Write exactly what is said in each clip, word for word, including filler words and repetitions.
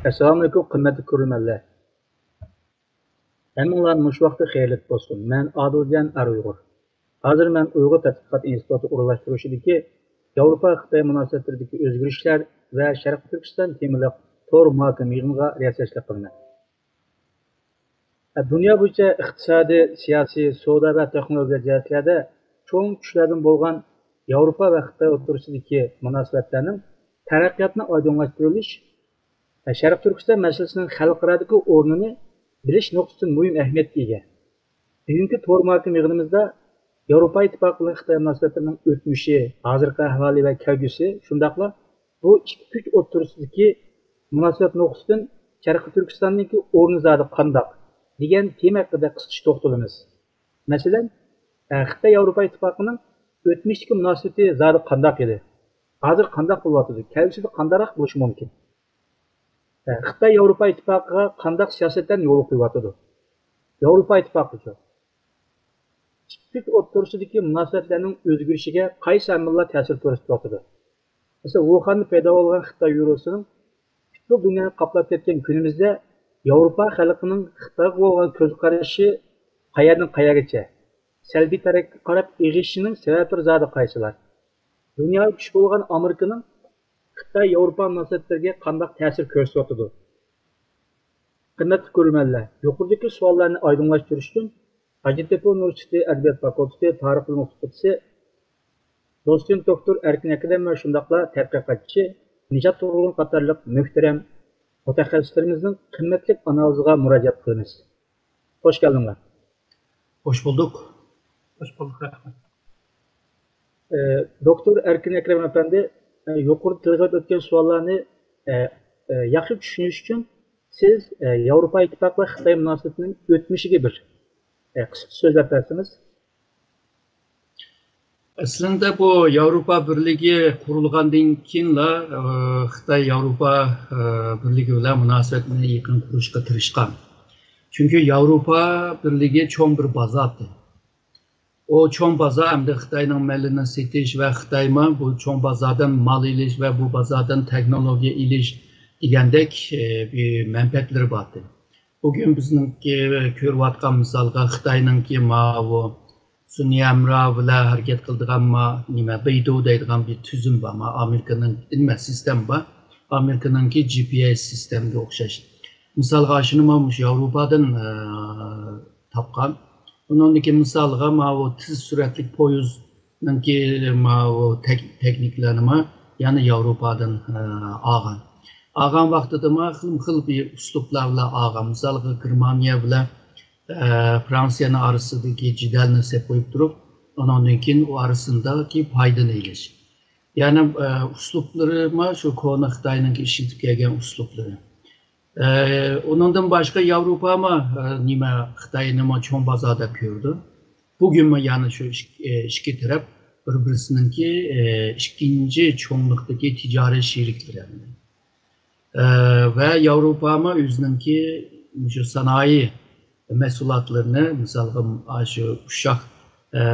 ئەسسالامۇئەلەيكۇم، قىممەتلىك كۆرۈرمەنلەر. ھەممىڭلارنى مۇشۇ ۋاقىتتا خەيرلىك بولسۇن. مەن ئادىلجان ئەر ئۇيغۇر. ھازىر مەن ئۇيغۇر تەتقىقات ئىنستىتۇتى ئورۇنلاشتۇرۇشىدىكى ياۋروپا خىتاي مۇناسىۋەتلىرىدىكى ئۆزگىرىشلەر ۋە شەرقىي تۈركىستان تېمىلىق تور مۇھاكىمە يىغىنىغا رىياسەتچىلىك قىلىمەن. دۇنيا بويىچە ئىقتىسادىي، سىياسىي، سودا ۋە تېخنولوگىيە جەھەتلەردە چوڭ كۈچلەردىن بولغان ياۋروپا ۋە خىتاي ئوتتۇرىسىدىكى مۇناسىۋەتلەرنىڭ تەرەققىياتنى ئايدىڭلاشتۇرۇۋېلىش، شەرقىي تۈركىستان مەسىلىسىنىڭ خەلقئارادىكى ئورنىنى بىلىش نۇقتىسىدىن مۇھىم ئەھمىيەتكە ئىگە. بۈگۈنكى تور مۇھاكىمە يىغىنىمىزدا ياۋروپا ئىتتىپاقى بىلەن خىتاي مۇناسىۋەتلىرىنىڭ ئۆتمۈشى، ھازىرقى ئەھۋالى ۋە كەلگۈسى، شۇنداقلا بۇ ئىككى كۈچ ئوتتۇرىسىدىكى مۇناسىۋەت نۇقتىسىدىن شەرقىي تۈركىستاننىڭكى ئورنى زادى قانداق دېگەن تېما ھەققىدە قىسقىچە توختىلىمىز. مەسىلەن، ئە، خىتاي ياۋروپا ئىتتىپاقىنىڭ ئۆتمۈشتىكى مۇناسىۋىتى زادى قانداق ئىدى؟ ھازىر قانداق بولۇۋاتىدۇ؟ كەلگۈسىدە قانداقراق بولۇشى مۇمكىن؟ ئە، خىتاي ياۋروپا ئىتتىپاقىغا قانداق سىياسەتلەرنى يولغا قويۇۋاتىدۇ؟ ياۋروپا ئىتتىپاقىچۇ؟ ئىككى كۈچ ئوتتۇرىسىدىكى مۇناسىۋەتلەرنىڭ ئۆزگىرىشىگە قايسى ئامىللار تەسىر كۆرسىتىۋاتىدۇ؟ مەسىلەن، ۋۇخاندا پەيدا بولغان خىتاي ۋىرۇسىنىڭ پۈتكۈل دۇنيانى قاپلاپ كەتكەن كۈنىمىزدە ياۋروپا خەلقىنىڭ خىتايغا بولغان كۆز قارىشى قەيەردىن قەيەرگىچە؟ سەلبىي تەرەپكە قاراپ ئېغىشىشىنىڭ سەۋەبلىرى زادى قايسىلار؟ دۇنياغا كۈچ بولغان ئامېرىكىنىڭ خىتاي ياۋروپا مۇناسىۋەتلىرىگە قانداق تەسىر كۆرسىتىۋاتىدۇ؟ قىممەتلىك كۆرۈرمەنلەر، يۇقىرىدىكى سوئاللارنى ئايدىڭلاشتۇرۇش ئۈچۈن ھاجەتتېپە ئۇنىۋېرسىتېتى ئەدەبىيات فاكۇلتېتى تارىخ ئىلمى ئوقۇتقۇچىسى، دوتسېنت دوكتور ئەركىن ئەكرەم ۋە شۇنداقلا تەتقىقاتچى نىجات تۇرغۇن قاتارلىق مۆھتەرەم مۇتەخەسسىسلىرىمىزنىڭ قىممەتلىك ئانالىزىغا مۇراجىئەت قىلىمىز. خوش كەلدىڭلار. خوش بولدۇق. خوش بولدۇق، رەھمەت. ئە، دوكتور ئەركىن ئەكرەم ئەپەندى، ئە، يۇقىرىدا تىلغا ئۆتكەن سوئاللارنى، ئە، ئە، ياخشى چۈشىنىش ئۈچۈن سىز، ئە، ياۋروپا ئىتتىپاقى ۋە خىتاي مۇناسىۋىتىنىڭ ئۆتمۈشىگە بىر، ئە، قىسقىچە سۆزلەپ بەرسىڭىز. ئەسلىندە بۇ ياۋروپا بىرلىكى قۇرۇلغاندىن كېيىنلا، ئە، خىتاي ياۋروپا، ئە، بىرلىكى بىلەن مۇناسىۋەتنى يېقىن قۇرۇشقا تىرىشقان. چۈنكى ياۋروپا بىرلىكى چوڭ بىر بازار ئىدى. ئۇ چوڭ بازار ئەمدى خىتاينىڭ مېلىنى سېتىش ۋە خىتايمۇ بۇ چوڭ بازاردىن مال ئېلىش ۋە بۇ بازاردىن تېخنولوگىيە ئېلىش دېگەندەك، ئە، بىر مەنپەئەتلىرى بار ئىدى. بۈگۈن بىزنىڭكى كۆرۈۋاتقان مىسالغا خىتاينىڭكى ماۋۇ سۈنئىي ھەمراھ بىلەن ھەرىكەت قىلىدىغان ما-، نېمە، بېيدۇ دەيدىغان بىر تۈزۈم بار. ما-، ئامېرىكىنىڭ، نېمە، سىستېما بار. ئامېرىكىنىڭكى جى پى ئېس سىستېمىگە ئوخشاش. مىسالغا، ئاشۇنىمۇ مۇشۇ ياۋروپادىن، ئە، تاپقان. ئۇنىڭدىكى مىسالغا، ماۋۇ تېز سۈرئەتلىك پويىزنىڭكى ماۋۇ تەك-، تېخنىكىلىرىنىمۇ يەنە ياۋروپادىن، ئە، ئالغان. ئالغان ۋاقتىدىمۇ خىلمۇ خىل بىر ئۇسلۇبلار بىلەن ئالغان. مىسالغا، گېرمانىيە بىلەن، ئە، فرانسىيەنىڭ ئارىسىدىكى جېدەلنى سەپ قويۇپ تۇرۇپ، ئۇنىڭدىن كېيىن ئۇ ئارىسىدىكى پايدىنى ئېلىش. يەنى، ئە، ئۇسلۇبلىرىمۇ شۇ كونا خىتاينىڭكى ئىشلىتىپ كەلگەن ئۇسلۇبلىرى. ئە، ئۇنىڭدىن باشقا ياۋروپامۇ، ئە، نېمە، خىتاينىمۇ چوڭ بازار دەپ كۆرىدۇ. بۈگۈنمۇ يەنە شۇ ئىك-، ئە، ئىككى تەرەپ بىر-بىرسىنىڭكى، ئە، ئىككىنچى چوڭلۇقتىكى تىجارەت شېرىكلىرى. ئە، ۋە ياۋروپامۇ ئۆزىنىڭكى مۇشۇ سانائىي مەھسۇلاتلىرىنى، مىسالغا، ئاشۇ ئۇششاق، ئە،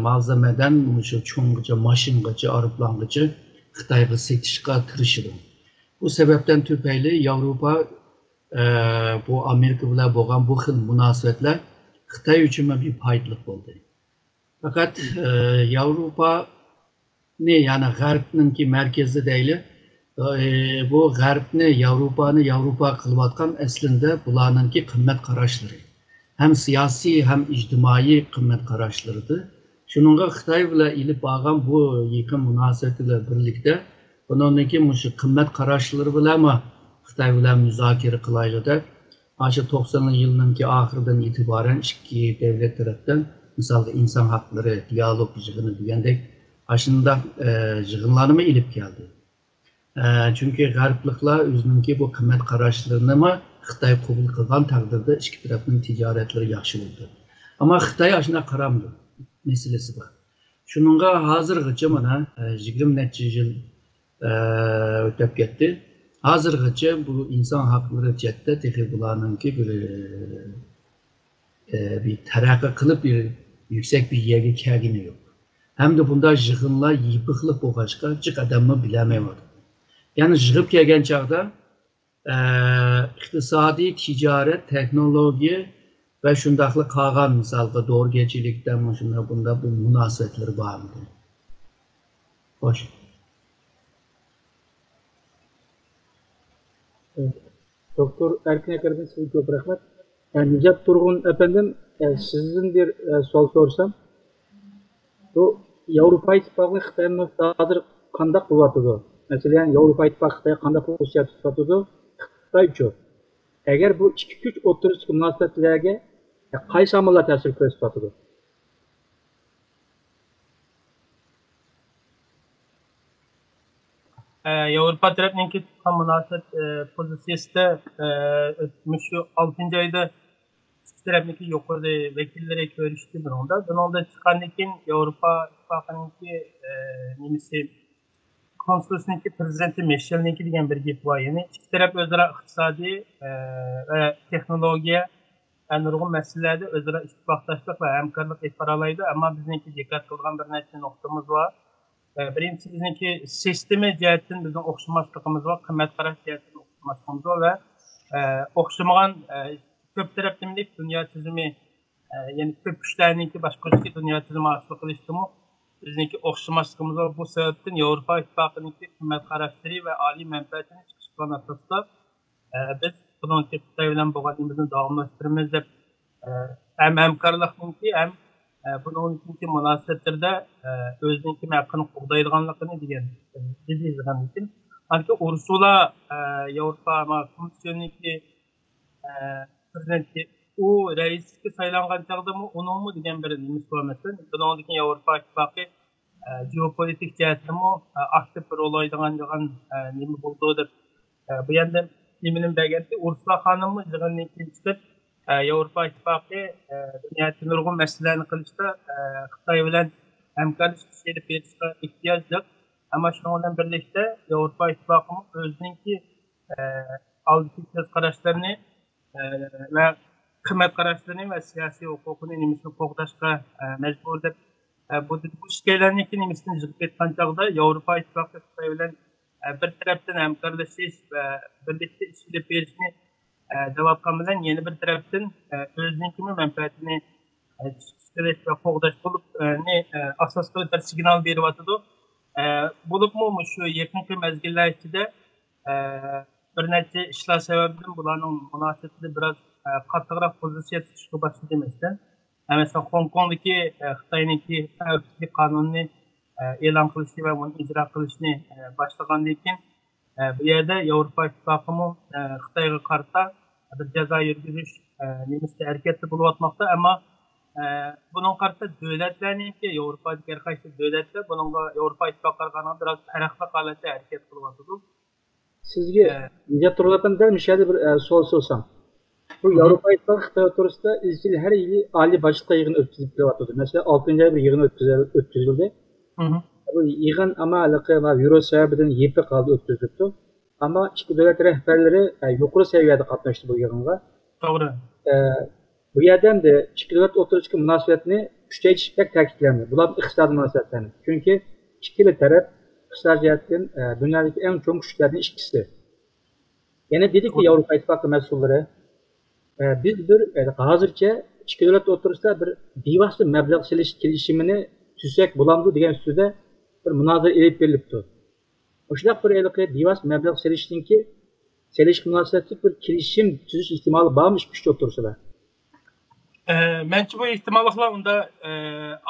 مالزېمەدىن مۇشۇ چوڭغىچە، ماشىنىغىچە، ئايروپىلانغىچە خىتايغا سېتىشقا تىرىشىدۇ. بۇ سەۋەبتىن تۈپەيلى ياۋروپا، ئە، بۇ ئامېرىكا بىلەن بولغان بۇ خىل مۇناسىۋەتلەر خىتاي ئۈچۈنمۇ بىر پايدىلىق بولدى. پەقەت، ئە، ياۋروپانى، يەنى غەربنىڭكى مەركىزى دەيلى، ئە، بۇ غەربنى، ياۋروپانى ياۋروپا قىلىۋاتقان ئەسلىندە بۇلارنىڭكى قىممەت قاراشلىرى. ھەم سىياسىي، ھەم ئىجتىمائىي قىممەت قاراشلىرىدۇر. شۇنىڭغا خىتاي بىلەن ئېلىپ بارغان بۇ يېقىن مۇناسىۋىتى بىلەن بىرلىكتە، بۇنىڭدىن كېيىن مۇشۇ قىممەت قاراشلىرى بىلەنمۇ خىتاي بىلەن مۇزاكىرە قىلايلى دەپ، ئاشۇ توقسانىنچى يىلنىڭكى ئاخىرىدىن ئېتىبارەن ئىككى دۆلەت تەرەپتىن، مىسالغا، ئىنسان ھەقلىرى دىئالوگ يىغىنى دېگەندەك، ئاشۇنداق، ئە، يىغىنلارنىمۇ ئېلىپ كەلدى. ئە، چۈنكى غەربلىكلەر ئۆزىنىڭكى بۇ قىممەت قاراشلىرىنىمۇ خىتاي قوبۇل قىلغان تەقدىردە ئىككى تەرەپنىڭ تىجارەتلىرى ياخشى بولىدۇ. ئەمما خىتاي ئاشۇنداق قارامدۇ مەسىلىسى بار. شۇنىڭغا ھازىرغىچە مانا، ئە، يىگىرمە نەچچە يىل، ئە، ئۆتۈپ كەتتى. ھازىرغىچە بۇ ئىنسان ھەقلىرى جەھەتتە تېخى بۇلارنىڭكى بىر، ئە، بىر تەرەققىي قىلىپ، بىر يۈكسەك بىر يەرگە كەلگىنى يوق. ھەمدە بۇنداق يىغىنلار يېپىقلىق بولغاچقا، جىق ئادەممۇ بىلەلمەيۋاتىدۇ. يەنى يىغىپ كەلگەن چاغدا، ئىقتىسادىي، تىجارەت، تېخنولوگىيە ۋە شۇنداقلا قالغان، مىسالغا، دورىگەرچىلىكتە مۇشۇنداق بۇنداق بىر مۇناسىۋەتلىرى بارمىدى؟ خوش. دوكتور ئەركىن ئەكەردىن سىزگە كۆپ رەھمەت. نىجات تۇرغۇن ئەپەندىم، سىزدىن بىر سوئال سورىسام، بۇ ياۋروپا ئىتتىپاقى خىتاينى ھازىر قانداق قىلىۋاتىدۇ؟ مەسىلەن، ياۋروپا ئىتتىپاقى خىتايغا قانداق پوزىتسىيە تۇتۇۋاتىدۇ؟ خىتايچۇ؟ ئەگەر بۇ ئىككى كۈچ ئوتتۇرىسىدىكى مۇناسىۋەتلەرگە قايسى ئامىللار تەسىر كۆرسىتىۋاتىدۇ؟ ياۋروپا تەرەپنىڭكى تۇتقان مۇناسىۋەت پوزىتسىيىسىدە مۇشۇ ئالتىنچى ئايدا ئىككى تەرەپنىڭكى يۇقىرى ۋەكىللىرى كۆرۈشتى بۇنىڭدا. بۇنىڭدىن چىققاندىن كېيىن ياۋروپا ئىتتىپاقىنىڭكى نېمىسى، كونسۇلىسىنىڭكى، پرېزىدېنتى مىشېلنىڭكى دېگەن بىر گېپى بار. يەنى ئىككى تەرەپ ئۆزئارا ئىقتىسادىي ۋە تېخنولوگىيە ۋە نۇرغۇن مەسىلىلەردە ئۆزئارا ئىتتىپاقداشلىق ۋە ھەمكارلىق ئېلىپ بارالايدۇ. ئەمما بىزنىڭكى دىققەت قىلىدىغان بىر نەچچە نۇقتىمىز بار. بىرىنچىسى، بىزنىڭكى سىستېما جەھەتتىن بىزنىڭ ئوخشىماسلىقىمىز بار، قىممەت قاراش جەھەتتىن ئوخشىماسلىقىمىز بار ۋە ئوخشىمىغان كۆپ تەرەپلىمىلىك دۇنيا تۈزۈمى، يەنى كۆپ كۈچلەرنىڭكى باشقۇرۇشتىكى دۇنيا تۈزۈمى ھاسىل قىلىشتىمۇ بىزنىڭكى ئوخشىماسلىقىمىز بار. بۇ سەۋەبتىن ياۋروپا ئىتتىپاقىنىڭكى قىممەت قاراشلىرى ۋە ئالىي مەنپەئەتىنى چىقىش قىلغان ئاساستا، بىز بۇنىڭكى خىتاي بىلەن بولغان نېمىمىزنى داۋاملاشتۇرىمىز دەپ، ھەم ھەمكارلىقنىڭكى، ھەم بۇنىڭدىن كېيىنكى مۇناسىۋەتلىرىدە ئۆزىنىڭكى ھەققىنى قوغدايدىغانلىقىنى دېگەن، دېدى يازغاندىن كېيىن. ئانكى ئۇرسۇلا ياۋروپا كومىسسىيونىنىڭكى پرېزىدېنتى، ئۇ رەئىسلىككە سايلانغان چاغدىمۇ ئۇنىڭمۇ دېگەن بىر نېمىسى بار. مەسىلەن، بۇنىڭدىن كېيىن ياۋروپا ئىتتىپاقى جېئوپولىتىك جەھەتتىمۇ ئاكتىپ رول ئوينايدىغان نېمە بولىدۇ دەپ، بۇ يەردە نېمىنى بەرگەنتى، ئۇرسۇلا خانىممۇ يىغىندىن كېيىن چىقىپ، ياۋروپا ئىتتىپاقى دۇنيادىكى نۇرغۇن مەسىلىلەرنى قىلىشتا خىتاي بىلەن ھەمكارلىشىش ئېلىپ بېرىشقا ئېھتىياجلىق. ئەمما شۇنىڭ بىلەن بىرلىكتە ياۋروپا ئىتتىپاقىمۇ ئۆزىنىڭكى ئالدىدىكى كۆز قاراشلىرىنى ۋە قىممەت قاراشلىرىنى ۋە سىياسىي ھوقۇقىنى نېمىسىنى قوغداشقا مەجبۇر دەپ، بۇ، بۇ ئىككىيلەننىڭكى نېمىسىنى يىغىپ ئېيتقان چاغدا ياۋروپا ئىتتىپاقى خىتاي بىلەن بىر تەرەپتىن ھەمكارلىشىش ۋە بىرلىكتە ئىش ئېلىپ بېرىشنى دەۋاتقان بىلەن، يەنە بىر تەرەپتىن ئۆزىنىڭكىمۇ مەنپەئەتىنى چىقىش قىلىش ۋە قوغداش بولۇپ، ئاساس قىلىپ بىر سىگنال بېرىۋاتىدۇ. بولۇپمۇ مۇشۇ يېقىنقى مەزگىللەر ئىچىدە بىر نەچچە ئىشلار سەۋەبىدىن بۇلارنىڭ مۇناسىۋىتىدە بىراز قاتتىقراق پوزىتسىيە تۇتۇشقا باشلىدى. مەسىلەن، مەسىلەن، خوڭكوڭدىكى خىتاينىڭكى خەۋپسىزلىك قانۇنىنى ئېلان قىلىشنى ۋە ئۇنى ئىجرا قىلىشنى باشلىغاندىن كېيىن، بۇ يەردە ياۋروپا ئىتتىپاقىمۇ خىتايغا قارىتا بىر جازا يۈرگۈزۈش نېمىسىدە ھەرىكەتتە بولۇۋاتماقتا. ئەمما بۇنىڭغا قارىتا دۆلەتلەرنىڭكى، ياۋروپادىكى ھەر قايسى دۆلەتلەر بۇنىڭغا، ياۋروپا ئىتتىپاقىغا قارىغاندا بىراز پەرقلىق ھالەتتە ھەرىكەت قىلىۋاتىدۇ. سىزگە نىجات تۇرغۇن ئەپەندى، دەل مۇشۇ يەردە بىر سوئال سورىسام. بۇ ياۋروپا ئىتتىپاقى خىتاي ئوتتۇرىسىدا ئىزچىل ھەر يىلى ئالىي باشلىقلار يىغىنى ئۆتكۈزۈپ كېلىۋاتىدۇ. مەسىلەن، ئالتىنچى ئاي بىر يىغىن ئۆتكۈزۈلدى. بۇ يىغىن ئەمما ھېلىقى ۋىرۇس سەۋەبىدىن يېپىق ھالدا ئۆتكۈزۈلۈپتۇ. ئەمما ئىككى دۆلەت رەھبەرلىرى يۇقىرى سەۋىيەدە قاتناشتى بۇ يىغىنغا. توغرا. بۇ يەردە ئەمدى ئىككى دۆلەت ئوتتۇرىسىدىكى مۇناسىۋەتنى كۈچەيتىش بەك تەكىتلەندى. بۇلار ئىقتىسادىي مۇناسىۋەتلەرنى. چۈنكى ئىككىلا تەرەپ ئىقتىساد جەھەتتىن دۇنيادىكى ئەڭ چوڭ كۈچلەرنىڭ ئىككىسى. يەنە دېدىكى، ياۋروپا ئىتتىپاقى مەسئۇللىرى، بىز بىر ھازىرچە ئىككى دۆلەت ئوتتۇرىسىدا بىر بىۋاسىتە مەبلەغ سېلىش كېلىشىمىنى تۈزسەك بولامدۇ دېگەن ئۈستىدە بىر مۇنازىرە ئېلىپ بېرىلىپتۇ. مۇشۇنداق بىر ھېلىقى بىۋاسىتە مەبلەغ سېلىشنىڭكى، سېلىشقا مۇناسىۋەتلىك بىر كېلىشىم تۈزۈش ئېھتىمالى بارمۇ ئىككى كۈچ ئوتتۇرىسىدا؟ مەنچە بۇ ئېھتىماللىقلار ئۇندا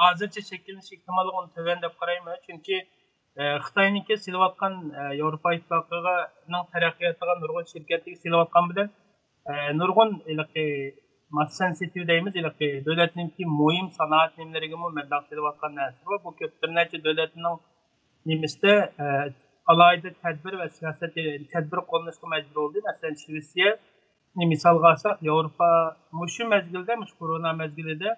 ھازىرچە شەكىللىنىش ئېھتىماللىقى ئۇندا تۆۋەن دەپ قارايمەن. چۈنكى خىتاينىڭكى سېلىۋاتقان، ياۋروپا ئىتتىپاقىنىڭ تەرەققىياتىغا نۇرغۇن شىركەتلىرى سېلىۋاتقان بىلەن، نۇرغۇن ھېلىقى ماسسېنسىتىۋ دەيمىز، ھېلىقى دۆلەتنىڭكى مۇھىم سانائەت نېمىلىرىگىمۇ مەبلەغ سېلىۋاتقان نەرسىلەر بار. بۇ كۆپ، بىر نەچچە دۆلەتنىڭ نېمىسىدە ئالاھىدە تەدبىر ۋە سىياسەت، تەدبىر قوللىنىشقا مەجبۇر بولدى. مەسىلەن، شىۋېتسىيە، مىسالغا ئالساق، ياۋروپا مۇشۇ مەزگىلدە، مۇشۇ كورونا مەزگىلىدە،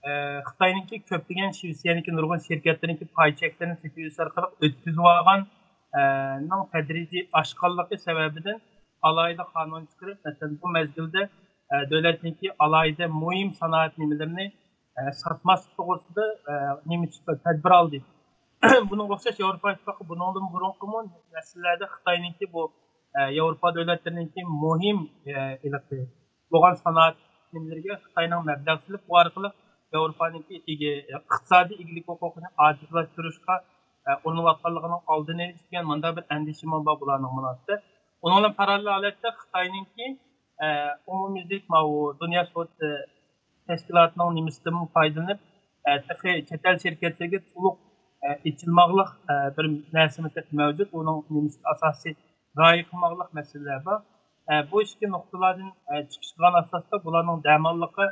ئە، خىتاينىڭكى كۆپلىگەن، شىۋېتسىيەنىڭكى نۇرغۇن شىركەتلىرىنىڭكى پاي چەكلىرىنى سېتىۋېتىش ئارقىلىق ئۆتكۈزۈۋالغان، ئە، نىڭ تەدرىجىي ئاشقانلىقى سەۋەبىدىن ئالاھىدە قانۇن چىقىرىپ، مەسىلەن، بۇ مەزگىلدە، ئە، دۆلەتنىڭكى ئالاھىدە مۇھىم سانائەت نېمىلىرىنى، ئە، ساتماسلىق توغرىسىدا، ئە، نېمە چىقتى، تەدبىر ئالدى. بۇنىڭغا ئوخشاش ياۋروپا ئىتتىپاقى بۇنىڭدىن بۇرۇنقىمۇ مەسىلىلەردە خىتاينىڭكى بۇ ياۋروپا دۆلەتلىرىنىڭكى مۇھىم ھېلىقى بولغان سانائەت نېمىلىرىگە خىتاينىڭ مەبلەغ سېلىپ، بۇ ئارقىلىق ياۋروپانىڭكى ئىگە، ئىقتىسادىي ئىگىلىك ھوقۇقىنى ئاجىزلاشتۇرۇشقا ئۇرۇنۇۋاتقانلىقىنىڭ ئالدىنى ئېلىش دېگەن مۇنداق بىر ئەندىشىمۇ بار بۇلارنىڭ مۇناسىۋىتى. ئۇنىڭ بىلەن پاراللېل ھالەتتە خىتاينىڭكى ئومۇميۈزلۈك ماۋۇ دۇنيا سودا تەشكىلاتىنىڭ نېمىسىدىنمۇ پايدىلىنىپ، تېخى چەت ئەل شىركەتلىرىگە تولۇق ئېچىلماقلىق بىر نەرسىمۇ تېخى مەۋجۇت. ئۇنىڭ نېمىسى ئاساسىي غايە قىلماقلىق مەسىلىلەر بار. بۇ ئىككى نۇقتىلاردىن چىقىش قىلغان ئاساستا بۇلارنىڭ دەماللىقى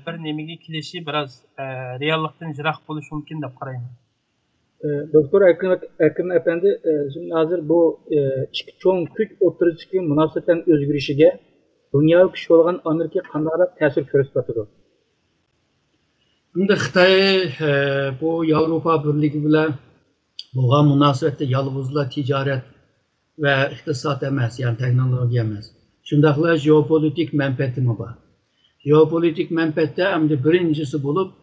بىر نېمىگە كېلىشى بىراز رېئاللىقتىن يىراق بولۇشى مۇمكىن دەپ قارايمەن. دوكتور ئەكرەم، ئەكرەم ئەپەندى، ھازىر بۇ ئىككى چوڭ كۈچ ئوتتۇرىسىدىكى مۇناسىۋەتلەرنىڭ ئۆزگىرىشىگە دۇنياۋى كۈچ بولغان ئامېرىكا قانداقراق تەسىر كۆرسىتىۋاتىدۇ؟ ئەمدى خىتاي بۇ ياۋروپا بىرلىكى بىلەن بولغان مۇناسىۋەتتە يالغۇزلا تىجارەت ۋە ئىقتىساد ئەمەس، يەنى تېخنولوگىيە ئەمەس. شۇنداقلا ژېئوپولىتىك مەنپەئەتىمۇ بار. ژېئوپولىتىك مەنپەئەتتە ئەمدى بىرىنچىسى بولۇپ،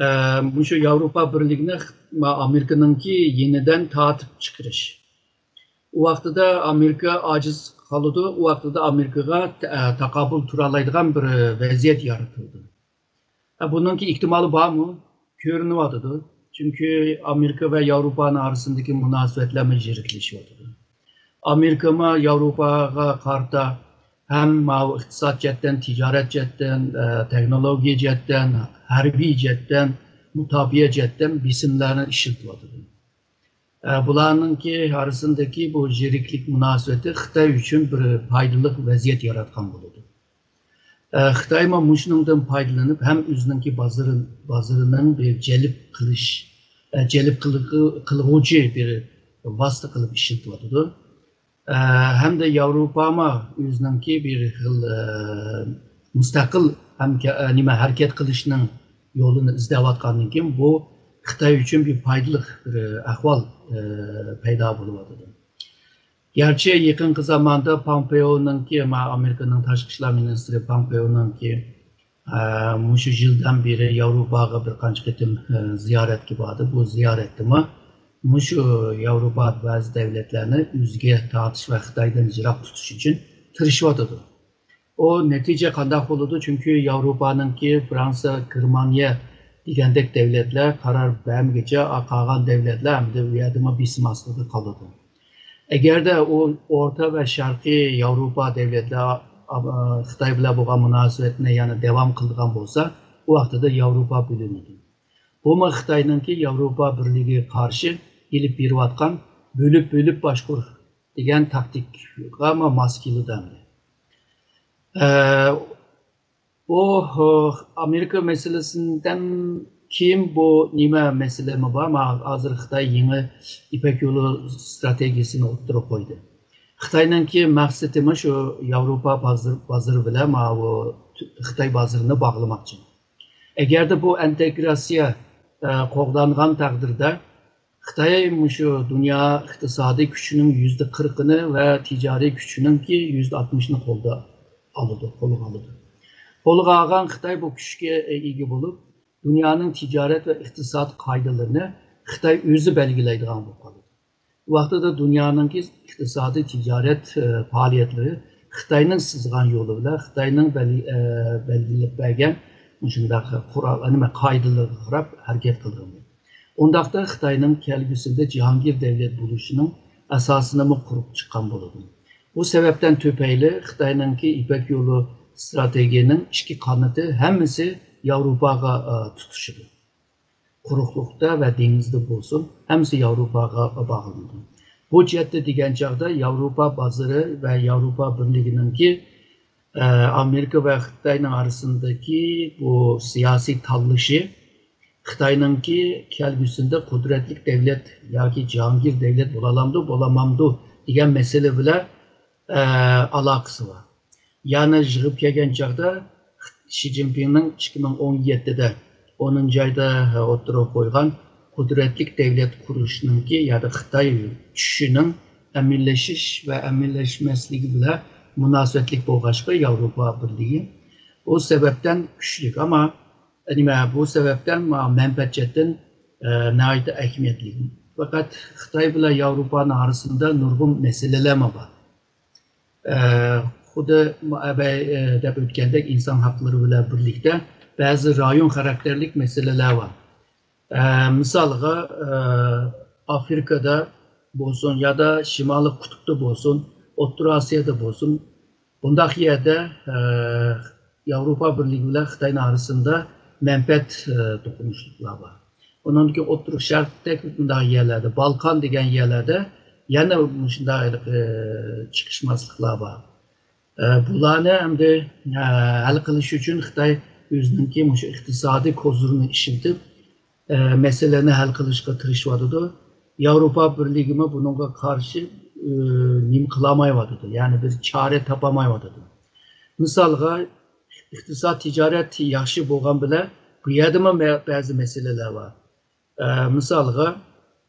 ئە، مۇشۇ ياۋروپا بىرلىكىنى خ-، ما-، ئامېرىكىنىڭكى يېنىدىن تارتىپ چىقىرىش. ئۇ ۋاقتىدا ئامېرىكا ئاجىز قالىدۇ، ئۇ ۋاقتىدا ئامېرىكىغا ت-، ئە، تاقابىل تۇرالايدىغان بىر ۋەزىيەت يارىتىلدى. ھە، بۇنىڭكى ئېھتىمالى بارمۇ؟ كۆرۈنۈۋاتىدۇ. چۈنكى ئامېرىكا ۋە ياۋروپانىڭ ئارىسىندىكى مۇناسىۋەتلەرمۇ يىرىكلىشىۋاتىدۇ. ئامېرىكىمۇ ياۋروپاغا قارىتا ھەم ماۋۇ ئىقتىساد جەھەتتىن، تىجارەت جەھەتتىن، ئە، تېخنولوگىيە جەھەتتىن، ھەربىي جەھەتتىن، مۇداپىئە جەھەتتىن بېسىملارنى ئىشلىتىۋاتىدۇ. ئە، بۇلارنىڭكى ئارىسىندىكى بۇ يىرىكلىك مۇناسىۋىتى خىتاي ئۈچۈن بىر پايدىلىق ۋەزىيەت ياراتقان بولىدۇ. ئە، خىتايمۇ مۇشۇنىڭدىن پايدىلىنىپ ھەم ئۆزىنىڭكى بازىرى، بازىرىنىڭ بىر جەلپ قىلىش، ئە، جەلپ قىلغۇ-، قىلغۇچى بىر ۋاسىتە قىلىپ ئىشلىتىۋاتىدۇ. ئە، ھەمدە ياۋروپامۇ ئۆزىنىڭكى بىر خىل، ئە، مۇستەقىل ھەم، ئە، نېمە، ھەرىكەت قىلىشنىڭ يولىنى ئىزدەۋاتقاندىن كېيىن، بۇ خىتاي ئۈچۈن بىر پايدىلىق بىر ئەھۋال، ئە، پەيدا بولۇۋاتىدۇ. گەرچە يېقىنقى زاماندا پامپېئونىڭكى، ما-، ئامېرىكىنىڭ تاشقى ئىشلار مىنىستىرى پامپېئونىڭكى، ئە، مۇشۇ يىلدىن بېرى ياۋروپاغا بىر قانچە قېتىم، ئە، زىيارەتكە باردى. بۇ زىيارەتتىمۇ مۇشۇ ياۋروپا بەزى دەۋلەتلەرنى ئۆزىگە تارتىش ۋە خىتايدىن يىراق تۇتۇش ئۈچۈن تىرىشىۋاتىدۇ. ئۇ نەتىجە قانداق بولىدۇ؟ چۈنكى ياۋروپانىڭكى فرانسىيە، گېرمانىيە دېگەندەك دەۋلەتلەر قارار بەرمىگۈچە، قالغان دەۋلەتلەر ئەمدى ئۇ يەردىمۇ بېسىم ئاستىدا قالىدۇ. ئەگەردە ئۇ ئورتا ۋە شەرقىي ياۋروپا دەۋلەتلەر، ئا، خىتاي بىلەن بولغان مۇناسىۋەتنى يەنە داۋام قىلىدىغان بولسا، ئۇ ۋاقتىدا ياۋروپا بۆلۈنىدۇ. بۇمۇ خىتاينىڭكى ياۋروپا بىرلىكىگە قارشى ئېلىپ بېرىۋاتقان بۆلۈپ، بۆلۈپ باشقۇر دېگەن تاكتىكىغا ماس كېلىدۇ ئەمدى. ئە، بۇ، ئامېرىكا مەسىلىسىدىن كېيىن بۇ نېمە مەسىلىمۇ بار؟ ما-، ھازىر خىتاي يېڭى يىپەك يولى ستراتېگىيىسىنى ئوتتۇرىغا قويدى. خىتاينىڭكى مەقسىتىمۇ شۇ ياۋروپا بازىرى، بازىرى بىلەن ماۋۇ خىتاي بازىرىنى باغلىماقچى. ئەگەردە بۇ ئىنتېگراتسىيە، ئە، قوغدانغان تەقدىردە، خىتاي مۇشۇ دۇنيا ئىقتىسادىي كۈچىنىڭ يۈزدە قىرىقىنى ۋە تىجارىي كۈچىنىڭكى يۈزدە ئاتمىشىنى قولدا ئالىدۇ، قولىغا ئالىدۇ. قولىغا ئالغان خىتاي بۇ كۈچكە ئىگە بولۇپ، دۇنيانىڭ تىجارەت ۋە ئىقتىساد قائىدىلىرىنى خىتاي ئۆزى بەلگىلەيدىغان بولۇپ قالىدۇ. بۇ ۋاقتىدا دۇنيانىڭكى ئىقتىسادىي تىجارەت، ئە، پائالىيەتلىرى خىتاينىڭ سىزغان يولى بىلەن، خىتاينىڭ بەل-، ئە، بەلگىلەپ بەرگەن مۇشۇنداق قورال، نېمە، قائىدىلىرىغا قاراپ ھەرىكەت قىلغان. ئۇنداقتا خىتاينىڭ كەلگۈسىدە جاھانگىر دەۋلەت بولۇشىنىڭ ئاساسىنىمۇ قۇرۇپ چىققان بولىدۇ. بۇ سەۋەبتىن تۈپەيلى خىتاينىڭكى يىپەك يولى ستراتېگىيىنىڭ ئىككى قانىتى ھەممىسى ياۋروپاغا، ئە، تۇتىشىدۇ. قۇرۇقلۇقتا ۋە دېڭىزدا بولسۇن، ھەممىسى ياۋروپاغا باغلىنىدۇ. بۇ جەھەتتە دېگەن چاغدا ياۋروپا بازىرى ۋە ياۋروپا بىرلىكىنىڭكى، ئە، ئامېرىكا ۋە خىتاينىڭ ئارىسىندىكى بۇ سىياسىي تاللىشى خىتاينىڭكى كەلگۈسىدە قۇدرەتلىك دەۋلەت ياكى جاھانگىر دەۋلەت بولالامدۇ، بولالمامدۇ دېگەن مەسىلە بىلەن، ئە، ئالاقىسى بار. يەنى يىغىپ كەلگەن چاغدا شى جىنپىڭنىڭ ئىككى مىڭ ئون يەتتىدە، ئونىنچى ئايدا ئوتتۇرىغا قويغان قۇدرەتلىك دەۋلەت قۇرۇشنىڭكى يا خىتاي چۈشىنىڭ ئەمەلىيلىشىش ۋە ئەمەلىيلەشمەسلىكى بىلەن مۇناسىۋەتلىك بولغاچقا ياۋروپا بىرلىكى، ئۇ سەۋەبتىن كۈچلۈك. ئەمما نېمە، بۇ سەۋەبتىن ما-، مەنپەئەت جەھەتتىن، ئە، ناھايىتى ئەھمىيەتلىك. پەقەت خىتاي بىلەن ياۋروپانىڭ ئارىسىندا نۇرغۇن مەسىلىلەرمۇ بار. ئە، خۇددى ئەبەي، ئە، دەپ ئۆتكەندەك ئىنسان ھەقلىرى بىلەن بىرلىكتە بەزى رايون خاراكتېرلىك مەسىلىلەر بار. ئە، مىسالغا، ئە، ئافرىكادا بولسۇن يادا شىمالىي قۇتۇپتا بولسۇن، ئوتتۇرا ئاسىيادا بولسۇن، بۇنداق يەردە، ئە، ياۋروپا بىرلىكى بىلەن خىتاينىڭ ئارىسىندا مەنپەئەت، ئە، توقۇنۇشلۇقلار بار. ئۇنىڭدىن كېيىن ئوتتۇرا شەرقتەك بۇنداق يەرلەردە، بالقان دېگەن يەرلەردە يەنە مۇشۇنداق، ئە، چىقىشماسلىقلار بار. ئە، بۇلارنى ئەمدى، ئە، ھەل قىلىش ئۈچۈن خىتاي ئۆزىنىڭكى مۇشۇ ئىقتىسادىي كوزۇرىنى ئىشلىتىپ، ئە، مەسىلىنى ھەل قىلىشقا تىرىشىۋاتىدۇ. ياۋروپا بىرلىكىمۇ بۇنىڭغا قارشى، ئە، نېمە قىلالمايۋاتىدۇ. يەنى بىر چارە تاپالمايۋاتىدۇ. مىسالغا، ئىقتىساد، تىجارەت ياخشى بولغان بىلەن بۇ يەردىمۇ مە-، بەزى مەسىلىلەر بار. ئە، مىسالغا،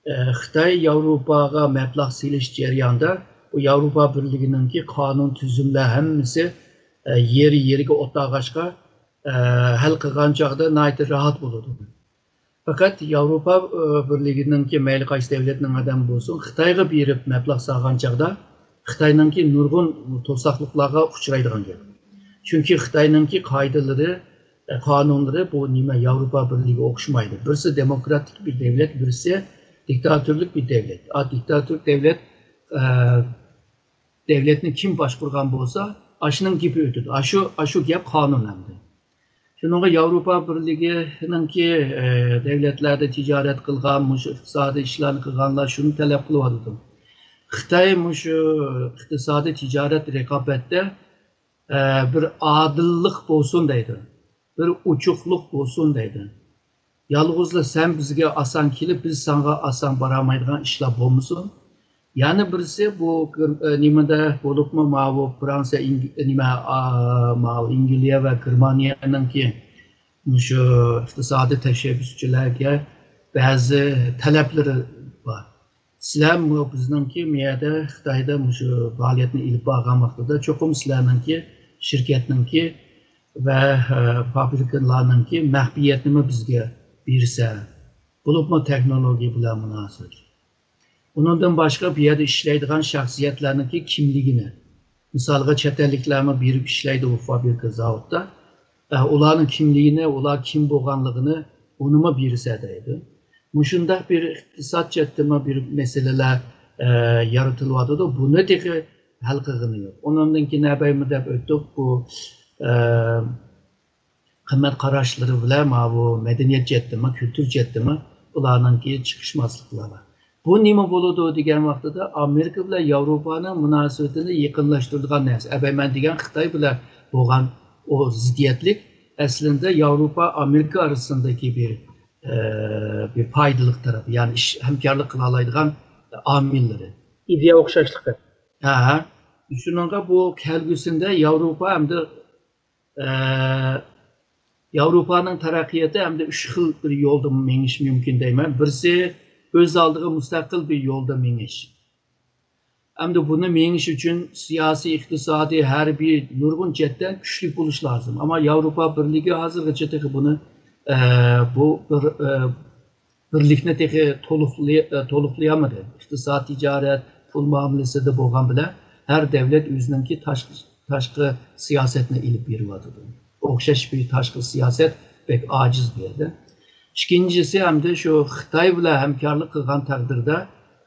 ئە، خىتاي ياۋروپاغا مەبلەغ سېلىش جەريانىدا بۇ ياۋروپا بىرلىكىنىڭكى قانۇن تۈزۈملەر ھەممىسى، ئە، يېرى يېرىگە ئولتۇرغاچقا، ئە، ھەل قىلغان چاغدا ناھايىتى راھەت بولىدۇ. پەقەت ياۋروپا، ئە، بىرلىكىنىڭكى مەيلى قايسى دەۋلەتنىڭ ئادەم بولسۇن، خىتايغا بېرىپ مەبلەغ سالغان چاغدا خىتاينىڭكى نۇرغۇن توساقلىقلارغا ئۇچرايدىغان گەپ. چۈنكى خىتاينىڭكى قائىدىلىرى، ئە، قانۇنلىرى بۇ نېمە ياۋروپا بىرلىكىگە ئوخشىمايدۇ. بىرسى دېموكراتىك بىر دەۋلەت، بىرسى دىكتاتورلۇق بىر دەۋلەت. ئا، دىكتاتورلۇق دەۋلەت، ئە، دەۋلەتنى كىم باشقۇرغان بولسا، ئاشۇنىڭ گېپى ئۆتىدۇ. ئاشۇ، ئاشۇ گەپ قانۇن ئەمدى. شۇنىڭغا ياۋروپا بىرلىكىنىڭكى، ئە، دەۋلەتلەردە تىجارەت قىلغان، مۇشۇ ئىقتىسادىي ئىشلارنى قىلغانلار شۇنى تەلەپ قىلىۋاتىدۇ. خىتاي مۇشۇ ئىقتىسادىي تىجارەت رىقابەتتە، ئە، بىر ئادىللىق بولسۇن دەيدۇ، بىر ئوچۇقلۇق بولسۇن دەيدۇ. يالغۇزلا سەن بىزگە ئاسان كېلىپ، بىز ساڭا ئاسان بارالمايدىغان ئىشلار بولمىسۇن. يەنە بىرسى بۇ گىر-، ئە، نېمىدە بولۇپمۇ ماۋۇ فرانسىيە، ئىنگ-، نېمە، ئا، ماۋۇ ئەنگلىيە ۋە گېرمانىيەنىڭكى مۇشۇ ئىقتىسادىي تەشەببۇسچىلەرگە بەزى تەلەپلىرى بار. سىلەر مۇ-، بىزنىڭكى مۇ يەردە خىتايدا مۇشۇ پائالىيەتنى ئېلىپ بارغان ۋاقتىدا چوقۇم سىلەرنىڭكى شىركەتنىڭكى ۋە، ئە، فابرىكىلارنىڭكى مەخپىيەتنىمۇ بىزگە بېرسە، بولۇپمۇ تېخنولوگىيە بىلەن مۇناسىۋەتلىك. ئۇنىڭدىن باشقا بۇ يەردە ئىشلەيدىغان شەخسىيەتلەرنىڭكى كىملىكىنى، مىسالغا چەت ئەللىكلەرمۇ بېرىپ ئىشلەيدۇ ئۇ فابرىكا، زاۋۇتتا. ئە، ئۇلارنىڭ كىملىكىنى، ئۇلار كىم بولغانلىقىنى ئۇنىمۇ بېرسە دەيدۇ. مۇشۇنداق بىر ئىقتىساد جەھەتتىمۇ بىر مەسىلىلەر، ئە، يارىتىلىۋاتىدۇ. بۇنى تېخى ھەل قىلغىنى يوق. ئۇنىڭدىن كېيىن ئەبەيمۇ دەپ ئۆتتۇق. بۇ، ئە، قىممەت قاراشلىرى بىلەن ماۋۇ مەدەنىيەت جەھەتتىمۇ، كۈلتۈر جەھەتتىمۇ بۇلارنىڭكى چىقىشماسلىقلار بار. بۇ نېمە بولىدۇ دېگەن ۋاقتىدا، ئامېرىكا بىلەن ياۋروپانىڭ مۇناسىۋىتىنى يېقىنلاشتۇرىدىغان نەرسە. ئەبەي مەن دېگەن خىتاي بىلەن بولغان ئۇ زىددىيەتلىك ئەسلىدە ياۋروپا، ئامېرىكا ئارىسىندىكى بىر، ئە، بىر پايدىلىق تەرەپ، يەنى ئىش، ھەمكارلىق قىلالايدىغان ئامىللىرى. ئىدىيە ئوخشاشلىقى. ھە، ھە. شۇنىڭغا بۇ كەلگۈسىدە ياۋروپا ئەمدى ئە، ياۋروپانىڭ تەرەققىياتى ئەمدى ئۈچ خىل بىر يولدا مېڭىشى مۇمكىن دەيمەن. بىرسى ئۆز ئالدىغا مۇستەقىل بىر يولدا مېڭىش. ئەمدى بۇنى مېڭىش ئۈچۈن سىياسىي، ئىقتىسادىي، ھەربىي نۇرغۇن جەھەتتىن كۈچلۈك بولۇش لازىم. ئەمما ياۋروپا بىرلىكى ھازىرغىچە تېخى بۇنى، ئە، بۇ بىر، ئە، بىرلىكنى تېخى تولۇقلىي-، ئە، تولۇقلىيالمىدى. ئىقتىساد، تىجارەت، پۇل مۇئامىلىسىدە بولغان بىلەن ھەر دەۋلەت ئۆزىنىڭكى تاشقى، تاشقى سىياسەتنى ئېلىپ بېرىۋاتىدۇ. ئوخشاش بىر تاشقى سىياسەت بەك ئاجىز بۇ يەردە. ئىككىنچىسى، ئەمدى شۇ خىتاي بىلەن ھەمكارلىق قىلغان تەقدىردە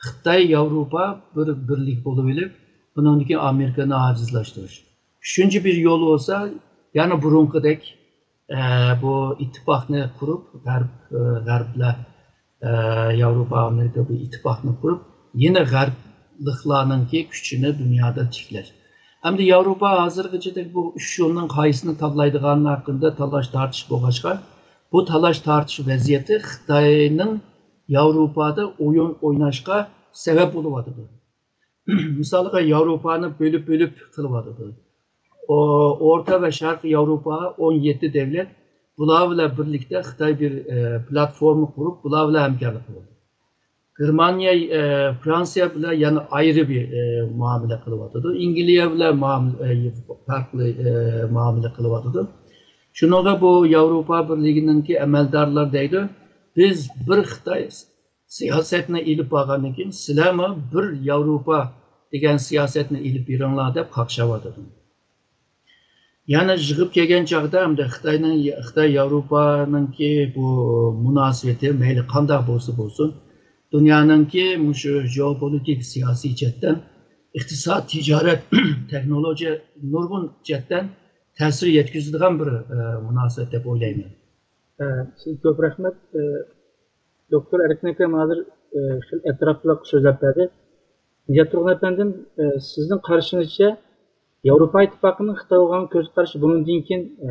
خىتاي، ياۋروپا بىر بىرلىك بولۇۋېلىپ، بۇنىڭدىن كېيىن ئامېرىكىنى ئاجىزلاشتۇرۇش. ئۈچىنچى بىر يول بولسا، يەنە بۇرۇنقىدەك، ئە، بۇ ئىتتىپاقنى قۇرۇپ، غەرب، ئە، غەربلەر، ئە، ياۋروپا، ئامېرىكا بۇ ئىتتىپاقنى قۇرۇپ، يەنە غەربلىقلارنىڭكى كۈچىنى دۇنيادا تىكلەش. ئەمدى ياۋروپا ھازىرغىچە بۇ ئۈچ يولنىڭ قايسىنى تاللايدىغانلىقى ھەققىدە تالاش-تارتىش بولغاچقا، بۇ تالاش-تارتىش ۋەزىيىتى خىتاينىڭ ياۋروپادا ئويۇن ئويناشقا سەۋەب بولۇۋاتىدۇ. مىسالغا، ياۋروپانى بۆلۈپ-بۆلۈپ قىلىۋاتىدۇ. ئو-، ئورتا ۋە شەرقىي ياۋروپا ئون يەتتە دەۋلەت، بۇلار بىلەن بىرلىكتە خىتاي بىر، ئە، پلاتفورما قۇرۇپ، بۇلار بىلەن ھەمكارلىق قىلىۋاتىدۇ. گېرمانىيە، ئە، فرانسىيە بىلەن يەنە ئايرى بىر، ئە، مۇئامىلە قىلىۋاتىدۇ. ئەنگلىيە بىلەن مۇئامىلە، ئە، پەرقلىق، ئە، مۇئامىلە قىلىۋاتىدۇ. شۇنىڭغا بۇ ياۋروپا بىرلىكىنىڭكى ئەمەلدارلار دەيدۇ، بىز بىر خىتاي سىياسەتنى ئېلىپ بارغاندىن كېيىن، سىلەرمۇ بىر ياۋروپا دېگەن سىياسەتنى ئېلىپ بېرىڭلار دەپ قاقشاۋاتىدۇ. يەنە يىغىپ كەلگەن چاغدا ئەمدى خىتاينىڭ، خىتاي ياۋروپانىڭكى بۇ مۇناسىۋىتى مەيلى قانداق بولسا بولسۇن، دۇنيانىڭكى مۇشۇ جېئوپولىتىك سىياسىي جەھەتتىن، ئىقتىساد، تىجارەت، تېخنولوگىيە، نۇرغۇن جەھەتتىن تەسىر يەتكۈزىدىغان بىر، ئە، مۇناسىۋەت دەپ ئويلايمەن. ئە، سىزگە كۆپ رەھمەت. ئە، دوكتور ئەركىن ئەكرەم ھازىر، ئە، خېلى ئەتراپلىق سۆزلەپ بەردى. نىجات تۇرغۇن ئەپەندىم، ئە، سىزنىڭ قارىشىڭىزچە، ياۋروپا ئىتتىپاقىنىڭ خىتايغا بولغان كۆز قارىشى بۇنىڭدىن كېيىن، ئە،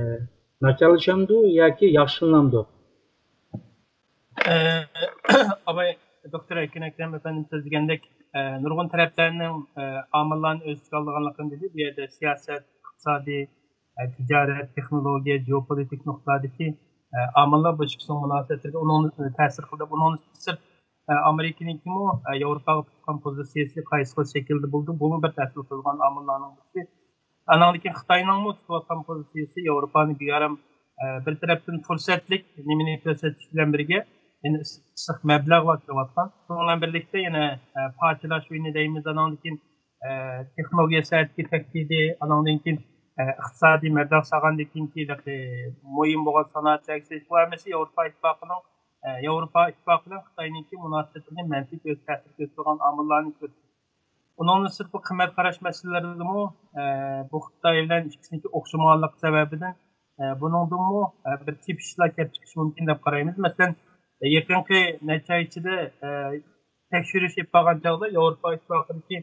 ناچارلىشامدۇ ياكى ياخشىلىنامدۇ؟ ئە، ئاباي، دوكتور ئەركىن ئەكرەم ئەپەندىم سۆزلىگەندەك، ئە، نۇرغۇن تەرەپلەرنىڭ، ئە، ئامىللارنى ئۆز ئىچىگە ئالىدىغانلىقىنى دېدى. بۇ يەردە سىياسەت، ئىقتىسادىي، ئە، تىجارەت، تېخنولوگىيە، جېئوپولىتىك نۇقتىلاردىكى، ئە، ئامىللار بۇ ئىككىسىنىڭ مۇناسىۋەتلىرىگە ئۇنىڭ، ئە، تەسىر قىلدى. ئۇنىڭدىن سىرت، ئە، ئامېرىكىنىڭكىمۇ، ئە، ياۋروپاغا تۇتقان پوزىتسىيىسى قايسى خىل شەكىلدە بولىدۇ، بۇمۇ بىر تەسىر قىلىدىغان ئامىللارنىڭ بىرسى. ئانىڭدىن كېيىن خىتاينىڭمۇ تۇتۇۋاتقان پوزىتسىيىسى ياۋروپانى بىكارەم، ئە، بىر تەرەپتىن پۇرسەتلىك نېمىنى كۆرسەتىش بىلەن بىرگە، يەنە ئىسسىق مەبلەغلەر كىرىۋاتقان. شۇنىڭ بىلەن بىرلىكتە يەنە، ئە، پارچىلاش ئويۇنى دەيمىز، ئانىڭدىن كېيىن، ئە، تېخنولوگىيە سەنئەتتىكى تەھدىتى، ئانىڭدىن كېيىن، ئە، ئىقتىسادىي مەبلەغ سالغاندىن كېيىنكى مۇھىم بولغان سانائەتلەرگە سېلىش، بۇ ھەممىسى ياۋروپا ئىتتىپاقىنىڭ، ئە، ياۋروپا ئىتتىپاقى بىلەن خىتاينىڭكى مۇناسىۋىتىنى مەنپىي تەسىر كۆرسىتىدىغان ئامىللارنى كۆرسىتىدۇ. ئۇنىڭدىن سىرت، بۇ قىممەت قاراش مەسىلىلىرىدىمۇ، ئە، بۇ خىتاي بىلەن ئىككىسىنىڭكى ئوخشىمىغانلىقى سەۋەبىدىن، ئە، بۇنىڭدىنمۇ، ئە، بىر تېپىشلار كەپ چىقىشى مۇمكىن دەپ قارايمىز. مەسىلەن، يېقىنقى نەچچە ئاي ئىچىدە، ئە، تەكشۈرۈش ئېلىپ بارغان چاغدا ياۋروپا ئىتتىپاقىدىكى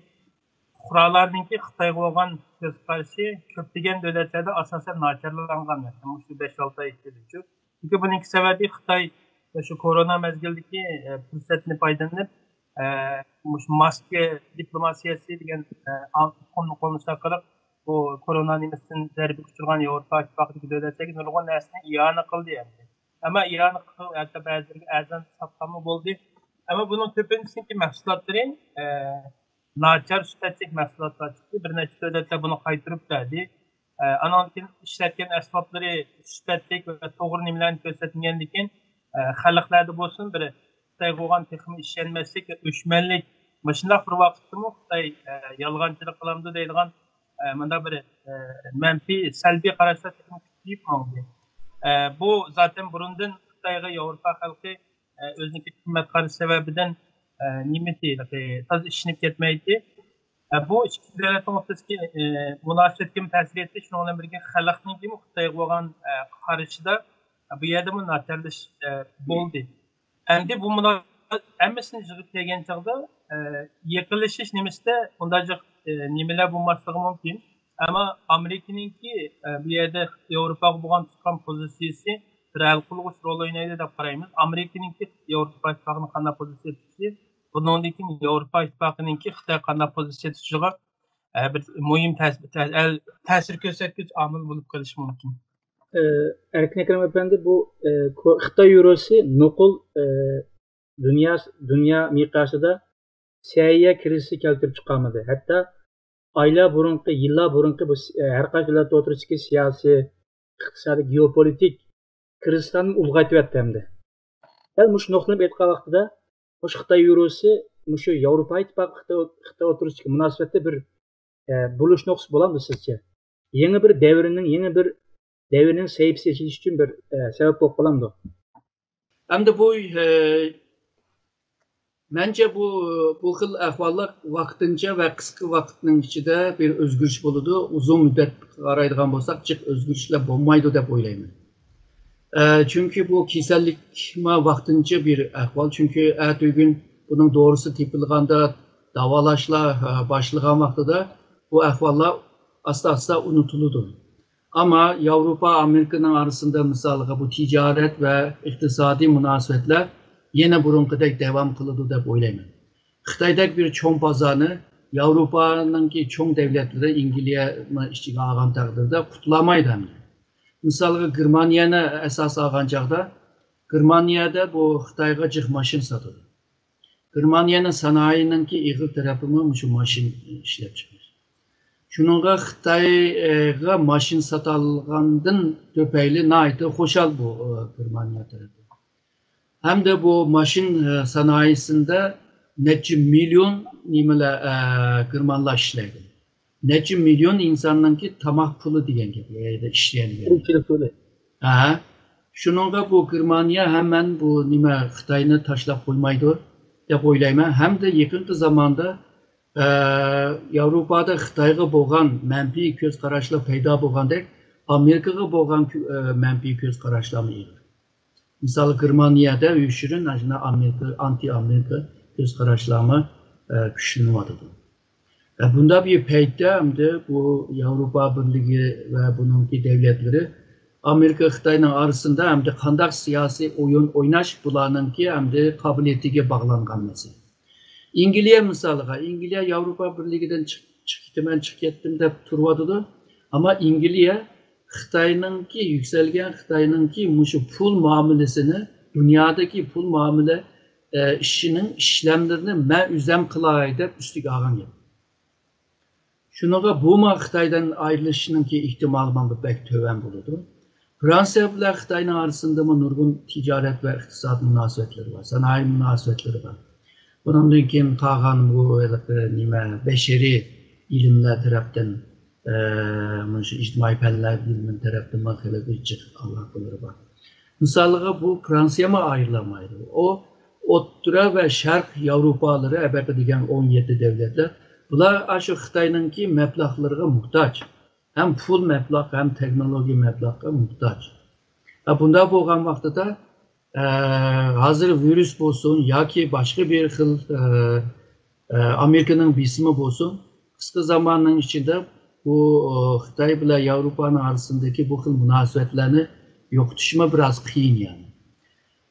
پۇقرالارنىڭكى خىتايغا بولغان كۆز قارىشى كۆپلىگەن دۆلەتلەردە ئاساسەن ناچارلانغان، مۇشۇ بەش-ئالتە ئاي ئىچىدىچۇ. چۈنكى بۇنىڭكى سەۋەبى خىتاي شۇ كورونا مەزگىلىدىكى، ئە، پۇرسەتنى پايدىلىنىپ، ئە، مۇشۇ ماسكا دىپلوماتىيەسى دېگەن، ئە، ئۇقۇمنى قوللىنىش ئارقىلىق بۇ كورونا نېمىسىدىن زەربىگە ئۇچرىغان ياۋروپا ئىتتىپاقىدىكى دۆلەتلەرگە نۇرغۇن نەرسىنى ئىئانە قىلدى ئەمدى. ئەمما ئىئانە قىلىپ، ھەتتا بەزىلىرىگە ئەرزان ساتقانمۇ بولدى. ئەمما بۇنىڭ كۆپىنچىسىنىڭكى مەھسۇلاتلىرى، ئە، ناچار سۈپەتلىك مەھسۇلاتلار چىقتى. بىر نەچچە دۆلەتلەر بۇنى قايتۇرۇپ بەردى. ئە، ئانىڭدىن كېيىن ئىشلەتكەن ئەسۋابلىرى سۈپەتلىك ۋە توغرا نېمىلەرنى كۆرسەتمىگەندىن كېيىن، ئە، خەلقلەردە بولسۇن بىر خىتايغا بولغان تېخىمۇ ئىشەنمەسلىك ۋە ئۆچمەنلىك، مۇشۇنداق بىر ۋاقىتتىمۇ خىتاي، ئە، يالغانچىلىق قىلامدۇ دەيدىغان، ئە، مۇنداق بىر، ئە، مەنپىي، سەلبىي قاراشلار تېخىمۇ كۈچىيىپ ماڭدى. ئە، بۇ زاتەن بۇرۇندىن خىتايغا ياۋروپا خەلقى، ئە، ئۆزىنىڭكى قىممەت قارىشى سەۋەبىدىن، ئە، نېمىتى، تازا ئىشىنىپ كەتمەيتتى. ئە، بۇ ئىككى دۆلەتنىڭ ئوتتۇرىسىدىكى، ئە، مۇناسىۋەتكىمۇ تەسىر يەتتى. شۇنىڭ بىلەن بىرگە خەلقنىڭكىمۇ خىتايغا بولغان، ئە، قارىشىدا، ئە، بۇ يەردىمۇ ناچارلىشىش، ئە، بولدى. ئەمدى بۇ مۇنا-، ھەممىسىنى يىغىپ كەلگەن چاغدا، ئە، يېقىنلىشىش نېمىسىدە ئۇنداق جىق، ئە، نېمىلەر بولماسلىقى مۇمكىن. ئەمما ئامېرىكىنىڭكى، ئە، بۇ يەردە ياۋروپاغا بولغان تۇتقان پوزىتسىيىسى بىر ھەل قىلغۇچ رول ئوينايدۇ دەپ قارايمىز. ئامېرىكىنىڭكى ياۋروپا ئىتتىپاقىنىڭ قانداق پوزىتسىيە تۇتۇشى، بۇنىڭدىن كېيىن ياۋروپا ئىتتىپاقىنىڭكى خىتايغا قانداق پوزىتسىيە تۇتۇشىغا، ئە، بىر مۇھىم تەس-، تە-، ئەل-، تەسىر كۆرسەتكۈچ ئامىل بولۇپ قېلىشى مۇمكىن. ئە، ئەركىن ئەكرەم ئەپەندى، بۇ، ئە، كو-، خىتاي يۇروسى نوقۇل، ئە، دۇنيا، دۇنيا مىقياسىدا سەھىيە كىرىزىسى كەلتۈرۈپ چىقارمىدى. ھەتتا ئايلار بۇرۇنقى، يىللار بۇرۇنقى بۇ س-، ھەر قايسى دۆلەت ئوتتۇرىسىدىكى سىياسىي، ئىقتىسادىي، گېئوپولىتىك كىرىزىسلارنى ئۇلغايتىۋەتتى ئەمدى. دەل مۇشۇ نۇقتىنى ئېيتقان ۋاقتىدا، مۇشۇ خىتاي يۇروسى مۇشۇ ياۋروپا ئىتتىپاقى خىتاي، خىتاي ئوتتۇرىسىدىكى مۇناسىۋەتتە بىر، ئە، بۇرۇلۇش نۇقتىسى بولامدۇ سىزچە؟ يېڭى بىر دەۋرنىڭ، يېڭى بىر دەۋرنىڭ سەھىپىسى ئېچىلىش ئۈچۈن بىر، ئە، سەۋەب بولۇپ قالامدۇ؟ ئەمدى بۇ، ئە، مەنچە بۇ، بۇ خىل ئەھۋاللار ۋاقتىنچە ۋە قىسقا ۋاقىتنىڭ ئىچىدە بىر ئۆزگىرىش بولىدۇ. ئۇزۇن مۇددەت قارايدىغان بولساق، جىق ئۆزگىرىشلەر بولمايدۇ دەپ ئويلايمەن. ئە، چۈنكى بۇ كېسەللىكمۇ ۋاقتىنچە بىر ئەھۋال. چۈنكى ئەتىگۈن بۇنىڭ دورىسى تېپىلغاندا، داۋالاشلار، ئە، باشلىغان ۋاقتىدا بۇ ئەھۋاللار ئاستا-ئاستا ئۇنتۇلىدۇ. ئەمما ياۋروپا، ئامېرىكىنىڭ ئارىسىدا، مىسالغا، بۇ تىجارەت ۋە ئىقتىسادىي مۇناسىۋەتلەر يەنە بۇرۇنقىدەك داۋام قىلىدۇ دەپ ئويلايمەن. خىتايدەك بىر چوڭ بازارنى ياۋروپانىڭكى چوڭ دەۋلەتلىرى، ئىنگلىيەمۇ ئىچىگە ئالغان تەقدىردە، قۇتۇلالمايدۇ ئەمدى. مىسالغا، گېرمانىيەنى ئاساس ئالغان چاغدا، گېرمانىيەدە بۇ خىتايغا جىق ماشىنا ساتىدۇ. گېرمانىيەنىڭ سانائىينىڭكى ئېغىر تەرىپىمۇ مۇشۇ ماشىنا ئىشلەپچىقىرىش. شۇنىڭغا خىتايغا ماشىنا ساتالغاندىن تۈپەيلى ناھايىتى خۇشال بۇ، ئە، گېرمانىيە تەرىپى. ھەمدە بۇ ماشىنا، ئە، سانائىيسىندە نەچچە مىليون نېمىلەر، ئە، گېرمانلار ئىشلەيدۇ. نەچچە مىليون ئىنساننىڭكى تاماق پۇلى دېگەن گەپ، يا ئىشلەيدىغان. ھە. شۇنىڭغا بۇ گېرمانىيە ھەممەن بۇ نېمە خىتاينى تاشلاپ قويمايدۇ دەپ ئويلايمەن. ھەمدە يېقىنقى زاماندا، ئە، ياۋروپادا خىتايغا بولغان مەنپىي كۆز قاراشلار پەيدا بولغاندەك، ئامېرىكىغا بولغان كۆ-، ئە، مەنپىي كۆز قاراشلارمۇ ئېغىر. مىسال، گېرمانىيەدە يوشۇرۇن ئاشۇنداق ئامېرىكا، ئانتى ئامېرىكا كۆز قاراشلارمۇ، ئە، كۈچلىنىۋاتىدۇ. ئە، بۇنداق بىر پەيتتە ئەمدى بۇ ياۋروپا بىرلىكى ۋە بۇنىڭكى دەۋلەتلىرى ئامېرىكا خىتاينىڭ ئارىسىندا ئەمدى قانداق سىياسىي ئويۇن ئويناش بۇلارنىڭكى ئەمدى قابىلىيىتىگە باغلانغان مەسىلە. ئىنگلىيە مىسالىغا، ئىنگلىيە ياۋروپا بىرلىكىدىن چىق-، چىقىپ كېتىمەن، چىقىپ كەتتىم دەپ تۇرۇۋاتىدۇ. ئەمما ئىنگلىيە خىتاينىڭكى، يۈكسەلگەن خىتاينىڭكى مۇشۇ پۇل مۇئامىلىسىنى، دۇنيادىكى پۇل مۇئامىلە، ئە، ئىشىنىڭ ئىشلەملىرىنى مەن ئۆزەم قىلاي دەپ ئۈستىگە ئالغان گەپ. شۇنىڭغا بۇمۇ خىتايدىن ئايرىلىشنىڭكى ئېھتىمالى ماڭا بەك تۆۋەن بولىدۇ. فرانسىيە بىلەن خىتاينىڭ ئارىسىندىمۇ نۇرغۇن تىجارەت ۋە ئىقتىساد مۇناسىۋەتلىرى بار، سانائىي مۇناسىۋەتلىرى بار. بۇنىڭدىن كېيىن قالغان بۇ ھېلىقى نېمە، بەشەرىي ئىلىملەر تەرەپتىن، ئە، مۇشۇ ئىجتىمائىي پەنلەر ئىلمى تەرەپتىنمۇ خېلى بىر جىق ئالاقىلىرى بار. مىسالىغا، بۇ فرانسىيەمۇ ئايرىلالمايدۇ. ئۇ ئوتتۇرا ۋە شەرق ياۋروپالىرى ئەبەقە دېگەن ئون يەتتە دەۋلەتلەر، بۇلار ئاشۇ خىتاينىڭكى مەبلەغلىرىگە موھتاج. ھەم پۇل مەبلەغ، ھەم تېخنولوگىيە مەبلەغقە موھتاج. ھە، بۇنداق بولغان ۋاقتىدا، ئە، ھازىر ۋىرۇس بولسۇن ياكى باشقا بىر خىل، ئە، ئە، ئامېرىكىنىڭ بېسىمى بولسۇن، قىسقا زاماننىڭ ئىچىدە بۇ، ئە، خىتاي بىلەن ياۋروپانىڭ ئارىسىندىكى بۇ خىل مۇناسىۋەتلەرنى يوقىتىشمۇ بىراز قىيىن، يەنى.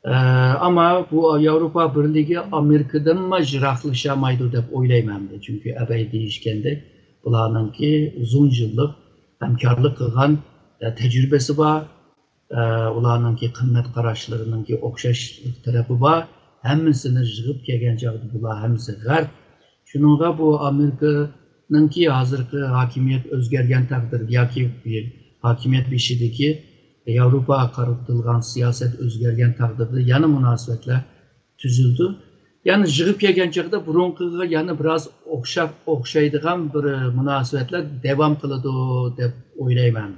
ئە، ئەمما بۇ ياۋروپا بىرلىكى ئامېرىكىدىنمۇ يىراقلىشالمايدۇ دەپ ئويلايمەن مەن. چۈنكى ئەبەي دېيىشكەندەك، بۇلارنىڭكى ئۇزۇن يىللىق ھەمكارلىق قىلغان، ئە، تەجرىبىسى بار. ئە، ئۇلارنىڭكى قىممەت قاراشلىرىنىڭكى ئوخشاش تەرىپى بار. ھەممىسىنى يىغىپ كەلگەن چاغدا بۇلار ھەممىسى غەرب. شۇنىڭغا بۇ ئامېرىكىنىڭكى ھازىرقى ھاكىمىيەت ئۆزگەرگەن تەقدىردە ياكى ھاكىمىيەت بېشىدىكى ياۋروپاغا قارىتىلغان سىياسەت ئۆزگەرگەن تەقدىردە يەنە مۇناسىۋەتلەر تۈزۈلىدۇ. يەنى يىغىپ كەلگەن چاغدا بۇرۇنقىغا يەنە بىراز ئوخشاپ، ئوخشايدىغان بىر مۇناسىۋەتلەر داۋام قىلىدۇ دەپ ئويلايمەن.